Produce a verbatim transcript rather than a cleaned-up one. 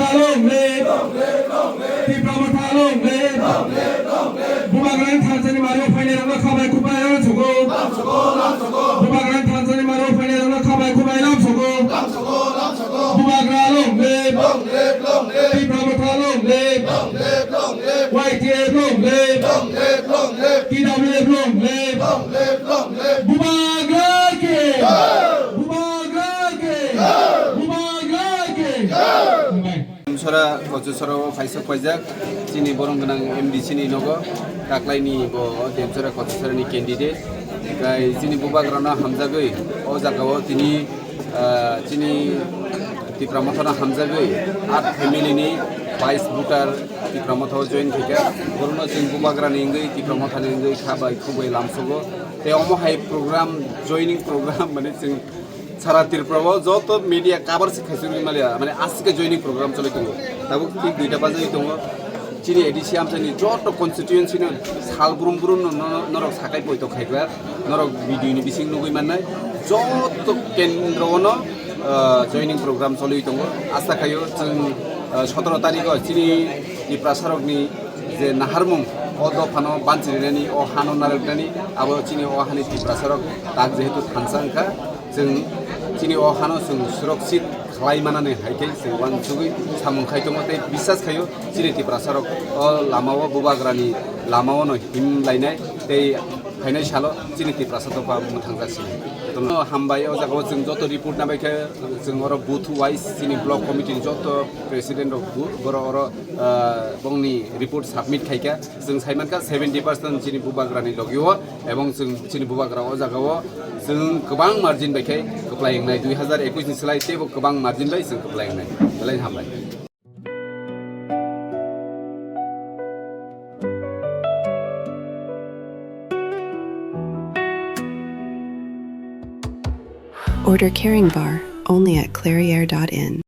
Long live! Tipra Motha long live! Bubagrani thansa ni mari o phainai rokno khabai khukbai lamsogo. Bubagrani thansa ni mari o phainai rokno khabai khukbai lamsogo. Bubagra long live! Tipra Motha long live! Y T F long live! T W F long live! Bubagra ke! Bubagra ke! Bubagra ke! Demchara Kochusara o phaisok paijak, chini borong gwnang M D C ni nogo, taklaini bo Demchara Kochusara ni candidate. Kai chini Bubagrano hamjagwi, o jaga o tini, ah, chini Tipra Mothano hamjagwi, art family ni vice voter Tipra Motha o join khaikha. Borokno chwng Bubagrani wngwi, Tipra Mothani wngwi kha bai khuk bai lamsogo. Tei omo hai program, joining program, mane chwng Sara Tripura o joto media cover se khaisirwi maliya, mane aswk joining program choli tongo. Tabuk thik duita bajagwi tongo. Chini A D C amchaini joto constituency no sal brum brum no, no, no, norok sakai poito khaigra, norok video ni bising nugwi mannai. Joto kendro o no, ah, joining program choli tongo. Asa khaio chwng, ah, sotoro tarikh o chini Tiprasa rokni je naharmung o dophano banchirinani, o hano narwknani, abo chini o hani Tiprasa rok tak jehetu thansa wngkha. Chwng chini o hano chwng surakshit khlai manani hai khe chwng uansugwi samung khai tongo tei bisas khaio chini Tiprasa rok o lama o Bubagrani lama o no him lainai tei phainai salo chini Tiprasa dopha mwthangjaksini. Tono hambai o jaga o chwng joto report nabai khe chwng oro booth wise chini block committee ni joto president rok bu-, borok oro, ah, bongni report submit khai kha. Chwng sai mankha seventy percent chini Bubagrani logi o, ebong chwng chini Bubagra o jaga o chwng kwbang margin bai khe kwplai wngnai, dui hazar ekwis ni slai teibo kwbang margin bai chwng kwplai wngnai. Belai hambai. Order Caring Bar only at clairiere dot in.